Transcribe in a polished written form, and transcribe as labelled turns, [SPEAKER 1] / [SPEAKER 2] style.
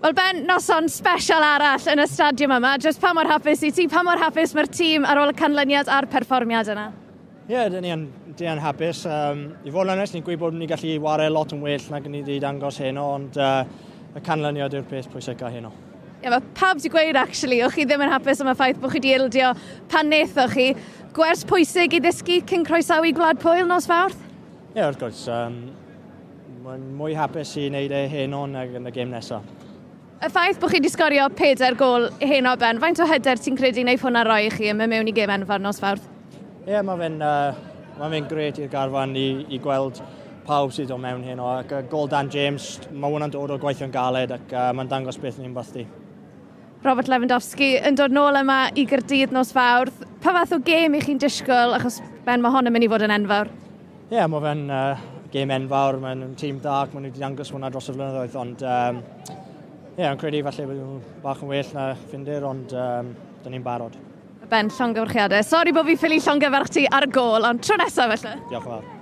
[SPEAKER 1] Wel Ben, noson special arall yn y stadiwm yma. Jyst pa mor hapus i ti, pa mor hapus mae'r tîm ar ôl y canlyniad a'r perfformiad yna?
[SPEAKER 2] Ie, yeah, dyn ni'n dyn ni hapus. I fod yn onest, ni'n gwybod bod ni'n gallu wario lot yn well nag ni wedi dangos heno, ond y canlyniad yw'r peth pwysica heno.
[SPEAKER 1] Ie, yeah, mae pawb wedi gweud, actually, o'ch chi ddim yn hapus am y ffaith bod chi wedi ildio pan nethoch chi. Gwers pwysig i ddysgu cyn croesawu Gwlad Pwyl nos Fawrth?
[SPEAKER 2] Ie, yeah, wrth gwrs. Mae'n mwy hapus i wneud e heno nag yn y gêm nesaf.
[SPEAKER 1] Y ffaith bod chi wedi sgorio 4 gôl heno, Ben, faint o hyder ti'n credu wneud hwnna roi i chi yn mynd mewn i gêm enfawr nos Fawrth?
[SPEAKER 2] Ie, yeah, mae fe'n ma fe gret i'r garfan i gweld pawb sydd o mewn heno. Ac gôl Dan James, mae hwnna'n dod o gweithio'n galed ac mae'n dangos beth ni'n bathu.
[SPEAKER 1] Robert Lewandowski yn dod nôl yma i Gaerdydd nos Fawrth. Pa fath o gêm i chi'n disgwyl, achos Ben, mae hon yn mynd i fod yn enfawr?
[SPEAKER 2] Ie, yeah, mae fe'n gêm enfawr, mae'n tîm da, ac maen nhw wedi dangos hwnna dros y flynyddoedd, ond ie, yeah, yn credu falle bod nhw bach yn well na Ffindir, ond dyn ni'n barod.
[SPEAKER 1] Ben, llongyfarchiadau. Sori bod fi ffili llongyfarch ti ar y gôl, ond tro nesaf felly.
[SPEAKER 2] Diolch yn fawr.